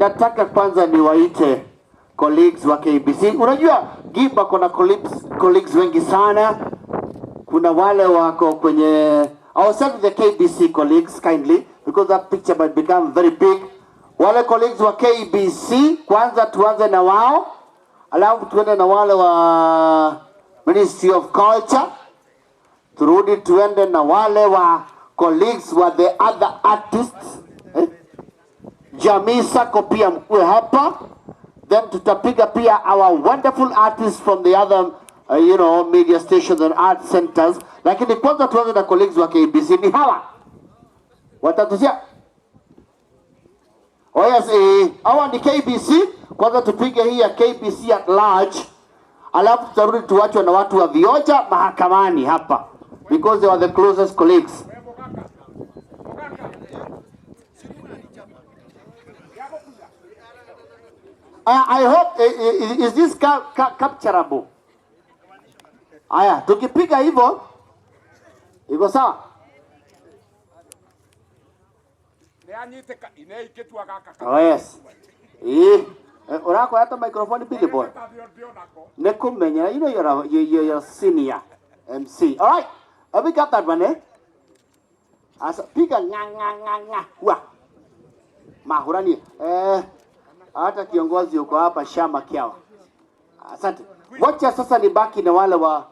Nataka kwanza niwaite colleagues wa KBC. Unajua Giba kuna colleagues wengi sana. Kuna wale wako kwenye, I'll start with the KBC colleagues kindly because that picture might become very big. Wale colleagues wa KBC kwanza tuanze na wao, alafu tuende na wale wa Ministry of Culture, turudi tuende na wale wa colleagues wa the other artists, eh? Jamii Sacco pia mkuwe hapa, then tutapiga pia our wonderful artists from the other media stations and art centers, lakini kwanza tuanze na colleagues wa KBC. Ni hawa watatusia. Oh yes, hawa ni KBC. Kwanza tupige hii ya KBC at large, alafu tutarudi tuwachwe na watu wa Vioja mahakamani hapa because they are the closest colleagues. I hope is this capturable? Aya, tukipiga hivyo iko sawa. Oh yes. Eh, urako hata microphone big boy. Nekumenya, you know you're a senior MC. All right. Have we got that one, eh? Asa piga nga nga nga nga. Wa. Mahurani. Eh, hata kiongozi uko hapa Shama Kiawa. Asante. Wacha sasa nibaki na wale wa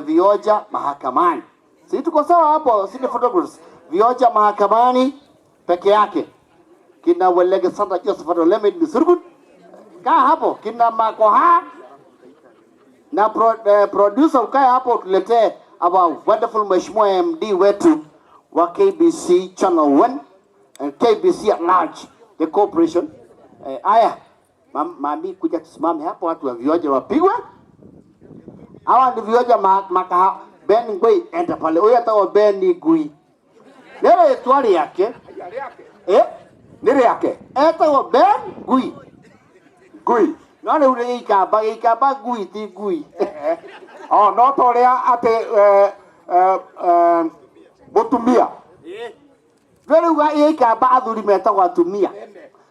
Vioja mahakamani. Si tuko sawa hapo, si photographers. Vioja mahakamani peke yake. Kina Welege Santa Joseph Lemid Misurgun. Kaa hapo kina Makoha na producer ukae hapo tuletee our wonderful mheshimiwa MD wetu wa KBC Channel 1 and KBC at large, the corporation. Aya, mami kuja tusimame hapo, watu wa Vioja wapigwe. Hawa ni Vioja makaha. Ben Ngui enda pale. Huyu atawa Ben Ngui. Leo etwali yake. Eh? Nire yake. Etagwo Ben Ngui. Ngui. No rĩu nĩ gĩikamba, gĩikamba ngui ti ngui. Oh, no ta ũrĩa atĩ mũtumia. No rĩu gĩikamba athuri metagwo atumia.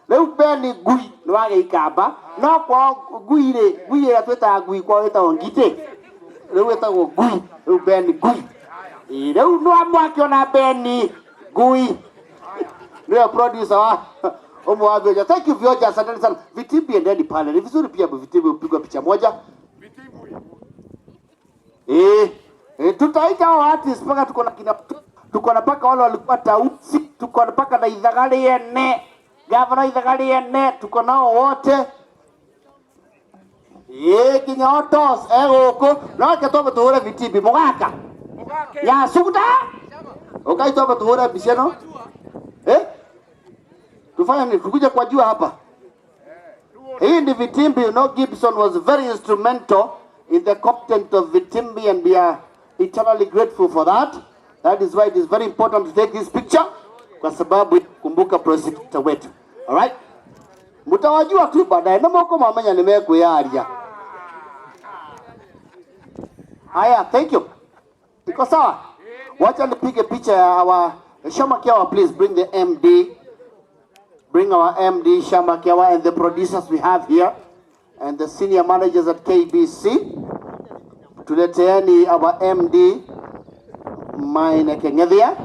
Rĩu Ben Ngui nĩ wa gĩikamba, no kwao ngui rĩ, ngui ĩrĩa twĩtaga ngui kwao ĩtagwo ngitĩ. Rĩu ĩtagwo ngui, rĩu Ben Ngui. Ĩ, rĩu no mwakĩona Ben Ngui. Ndio producer wa umo wa Vioja. Thank you Vioja, asanteni sana. Vitimbi endeni pale. Ni vizuri pia vitimbi upigwe picha moja. Tutaita hao artists mpaka tuko na kina, tuko na paka wale walikuwa Tausi, tuko na paka na Ithagali ene. Gavana Ithagali ene, tuko nao wote. Kinya otos gũkũ. No reke twambe tũhũre vitimbi mũgaka. Ya suguta. Ukai twambe tũhũre mbica ĩno. Tufanye nini? Tukuja kwa jua hapa. Hii ni vitimbi. You know, Gibson was very instrumental in the content of vitimbi and we are eternally grateful for that. That is why it is very important to take this picture, kwa sababu kumbuka prosecutor wetu. All right? Mtawajua tu baadaye. Na moko mamenya nimekuyaria. Haya, thank you. Iko sawa? Wacha nipige picha ya our Shama Kiawa, please bring the MD. Bring our MD Shama Kiawa and the producers we have here and the senior managers at KBC. Tuleteeni our MD Maina Keng'ethia.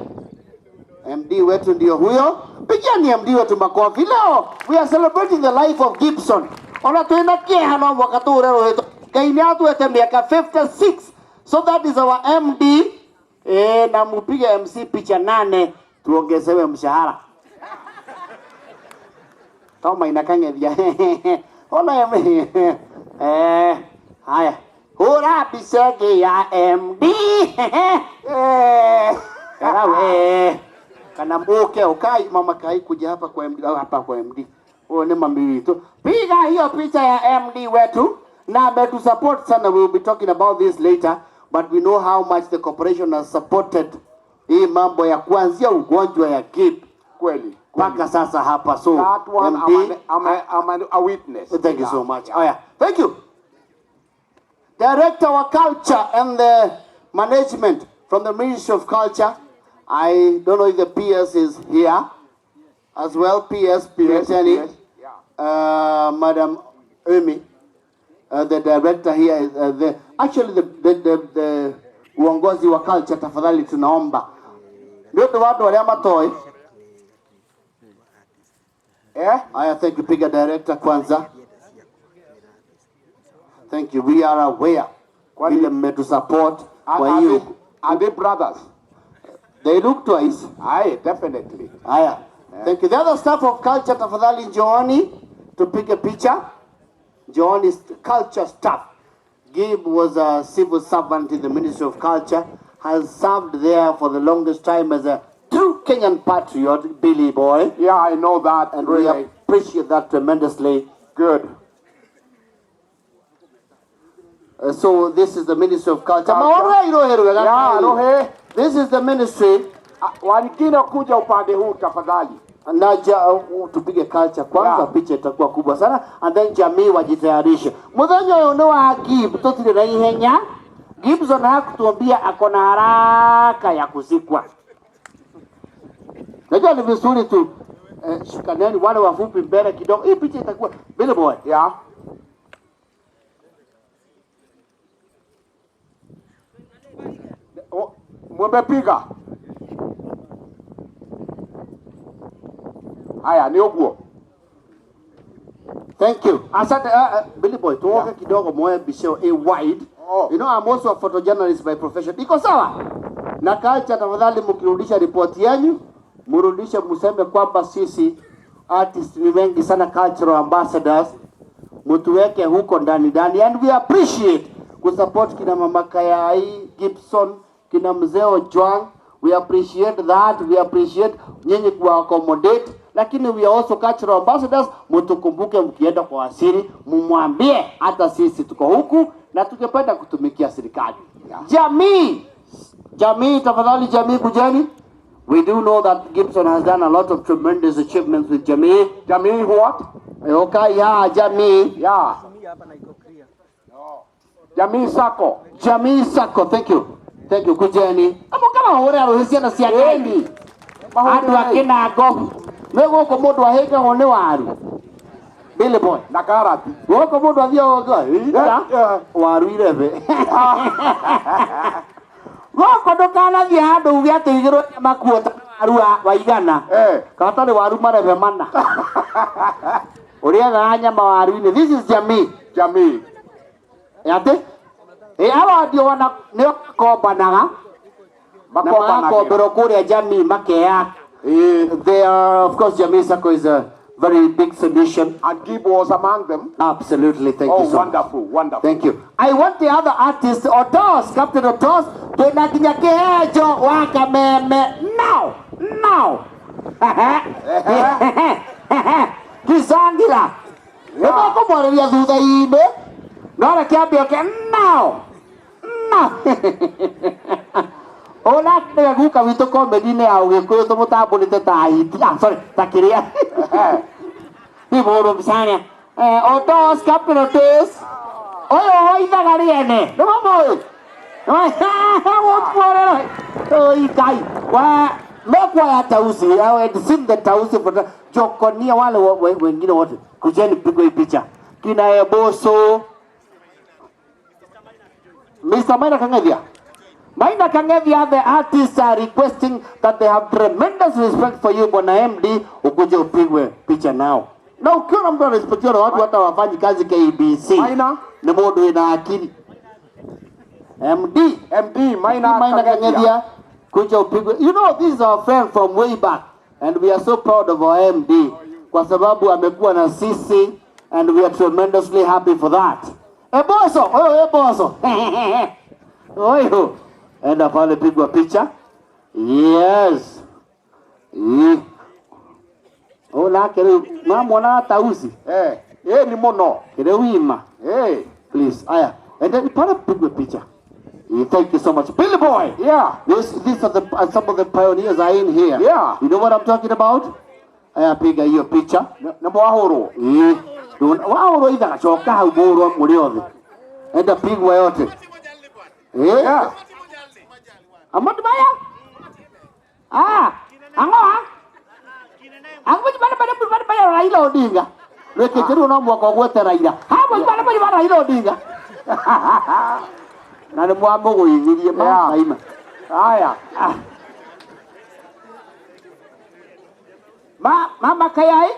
MD wetu ndio huyo. Pigiani MD wetu makofi leo. We are celebrating the life of Gibson. Ona twina kieha no mwaka tũũre rũhĩtũ. Ngai nĩ atwete miaka 56. So that is our MD. Na mupige MC picha 8 tuongezewe mshahara. Kama inakang'ethia. Ona haya. Hura mbica ĩngĩ ya MD. Kana we. Kana muke ukai mama kai kuja hapa kwa MD, au hapa kwa MD. Huo ni mami wetu. Piga hiyo picha ya MD wetu na ametu support sana. We will be talking about this later, but we know how much the corporation has supported hii mambo ya kuanzia ugonjwa ya GIB. Kweli. Mpaka sasa hapa. So, that one, MD, I'm a witness. Thank you so much. Oh, yeah. Thank you. Director of Culture and the Management from the Ministry of Culture. I don't know if the PS is here as well. PS, PS, Pireteni. yes. Madam Amy, the director here is, the, actually the uongozi wa culture, tafadhali tunaomba nĩ ũndũ wa andũ arĩa matoĩ. Eh? Aya, thank you. Piga director kwanza. Thank you. We are aware vile mmetusupport kwa hiyo. Are they brothers? They look twice. Aye, definitely. Haya. Thank you. The other staff of culture, tafadhali njooni tupige picha. Njooni culture staff. Gib was a civil servant in the Ministry of Culture, has served there for the longest time as a true Kenyan patriot, Billy Boy. Yeah, I know that. And really. We appreciate that tremendously. Good. So this is the Ministry of Culture. Culture. Yeah, Rohe. This is the ministry. Wengine kuja upande huu tafadhali. Na tupige culture kwanza, Yeah. Picha itakuwa kubwa sana, and then jamii wajitayarishe. Muthenya uyu ni wa Gib, tutire na ihenya. Gibson hakutuambia ako na haraka ya kuzikwa. Najua ni vizuri tu shikaneni wale wafupi mbele kidogo. Hii picha itakuwa Billy Boy. Yeah. Oh, mumepiga. Haya, ni uguo. Thank you. Asante Billy Boy, tuoke kidogo moe bisho a wide. Oh. You know I'm also a photojournalist by profession. Iko sawa? Na culture, tafadhali mkirudisha report yenu, mrudishe mseme kwamba sisi artists ni wengi sana, cultural ambassadors, mtuweke huko ndani ndani, and we appreciate kusupport kina Mama Kayai, Gibson, kina Mzee Ojwang. We appreciate that, we appreciate nyinyi kuwa accommodate, lakini we are also cultural ambassadors. Mtukumbuke mkienda kwa waziri, mumwambie hata sisi tuko huku na tungependa kutumikia serikali. Yeah. Jamii, jamii, tafadhali jamii kujeni. We do know that Gibson has done a lot of tremendous achievements with jamii. Jamii what? Okay, yeah, jamii. Yeah. Jamii Sacco. Jamii Sacco, thank you. Thank you, kujeni. Amo kama hore aruhisia na siakeni. Andu akinango. Nĩ gũkũ mũndũ ahĩngagwo nĩ waru. Billy Boy. Na karati. Gũkũ mũndũ athiaga Yeah. waru irebe. Gũkũ ndũkanathiĩ handũ uge atĩ igĩrwo nyama kuo ta waru wa igana. Eh. Kata nĩ waru marebe mana. Ũrĩethaga nyama waru-inĩ. This is jamii. Jamii. Ate? Hawa ndio wana nĩo makombanaga. Na magakomberwo kũrĩa jamii makeaka. They are, of course, Jamii Sacco is a very big solution. And Gib was among them. Absolutely, thank you Oh, so much. wonderful, wonderful. Thank you. I want the other artists, Otos, Captain Otos, twina nginya Kihenjo wa Kameme now, now. Kizangira. Nĩmekũmwarĩria thutha-inĩ, no reke ambe oke now, now. Ona nĩwe guka witũ comedy-inĩ ya Ũgĩkũyũ tũmũtambũrĩte ta ahiti. Ah, sorry, ta kĩrĩa. Nĩ mũndũ mbicaria. Otos, Captain Otos. Ũyũ waithaga rĩene. Nĩ mamũĩ? Oi, Ngai. Wa mekuoya tausi. I had seen the tausi for the Jokonia wale wengine wote. Kujeni pigwe hii picha. Kina Eboso. Mr. Maina Kang'ethia. Maina Kang'ethia, the artists are requesting that they have tremendous respect for you, Bwana MD, ukuje upigwe picha nao. Na ukiona mtu anarespektiwa na watu hata wafanyi kazi KBC. Maina? Ni mũndũ wĩna akili. MD. MD, Maina Maina Kang'ethia. Kang'ethia, kuja upigwe. You know, this is our friend from way back and we are so proud of our MD kwa sababu amekuwa na sisi and we are tremendously happy for that. Eboso, oyo Eboso. Oyo. Enda pale pigwa picha. Yes. Nake rĩu mamwona tausi. Ni mũno. Kĩrĩ wima. Please, aya. And then pale pigwe picha. Thank you so much. Billy Boy. Yeah. These are the some of the pioneers are in here. Yeah. You know what I'm talking about? Aya, piga hiyo picha. Nĩ mwahũrwo. Wahũrwo ithaga coka hau mũhũrwo mũrĩ othe. Enda pigwa yote. Yeah. Amadu baya. Ah, ango ah. Ango bana bana bana bana Raila Odinga. Rwĩkĩnjĩrwo no mwaka ũgwete Raila. Hamwe mara mara Raila Odinga. Na nĩ mwamũgũithirie Yeah. maima. Haya. Ah. Mama Kayai?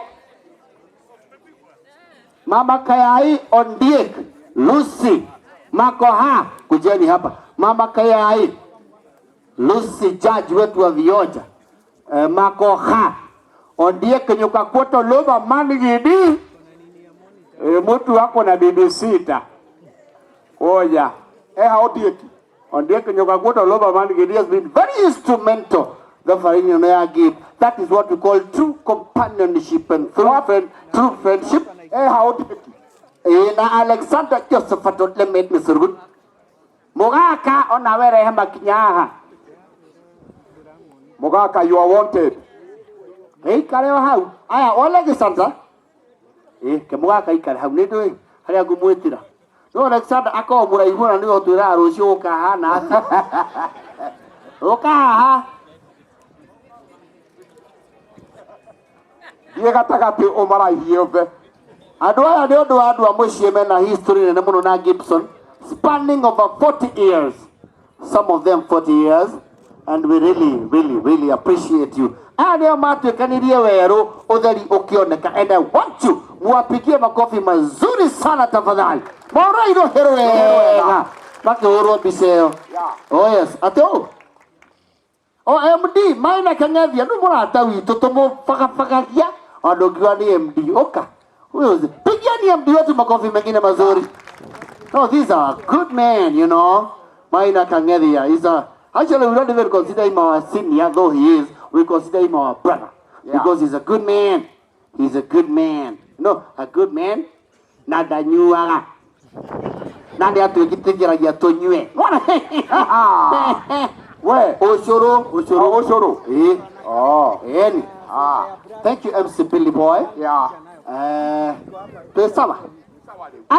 Mama Kayai Ondiek Lucy Makoha, kujeni hapa. Mama Kayai Lucy, judge wetu wa vioja, Makoha Ondiek nyuka kwoto lova manigidi, mtu wako na bibi sita oja Eha Ondieki. Ondiek nyuka kwoto lova manigidi has been very instrumental the farini ya give. That is what we call true companionship and true friendship. Eha Ondieki. Na Alexander Josephat Lemet Misurgut. Mugaka ona werehe makinya haha. Mugaka, you are wanted. Ikare o hau. Aya, o Alexander. Ke mugaka ikare hau nĩ ndũĩ harĩa ngũmwĩtĩra. No Alexander akorwo mũraihu na nĩwe ũtwĩraga rũciũ gũkahana atĩa. Ũka haha. Thiĩ gatagatĩ ũmaraihie othe. Andũ aya nĩ ũndũ wa andũ a mũciĩ mena history nene mũno na Gibson, spanning over 40 years, some of them 40 years, and we really, really, really appreciate you. Aya nĩo matuĩkanirie werũ ũtheri ũkĩoneka, and I want you muwapigie makofi mazuri sana tafadhali. Maũrairwo hero wega makĩhũrwo mbica ĩyo. Yeah. Oh yes, atĩ ũũ o MD Maina Kang'athia nĩ mũrata witũ tũmũbagabagagia andũ ngiuga nĩ MD ũka. Huyo pigiani MD wetu makofi mengine mazuri. No, these are good men. Maina Kang'athia is a, actually we don't even consider him our senior, though he is. We consider him our brother. Yeah. Because he's a good man. He's a good man. No, a good man. Na ndanyuaga. Na nĩ atwĩtĩkĩragia tũnyue. We. Ũcũrũ, ũcũrũ. Oh, ũcũrũ. Ĩĩ. Oh. Ĩni. Ah. Thank you, MC Billy Boy. Yeah. Twĩ sawa.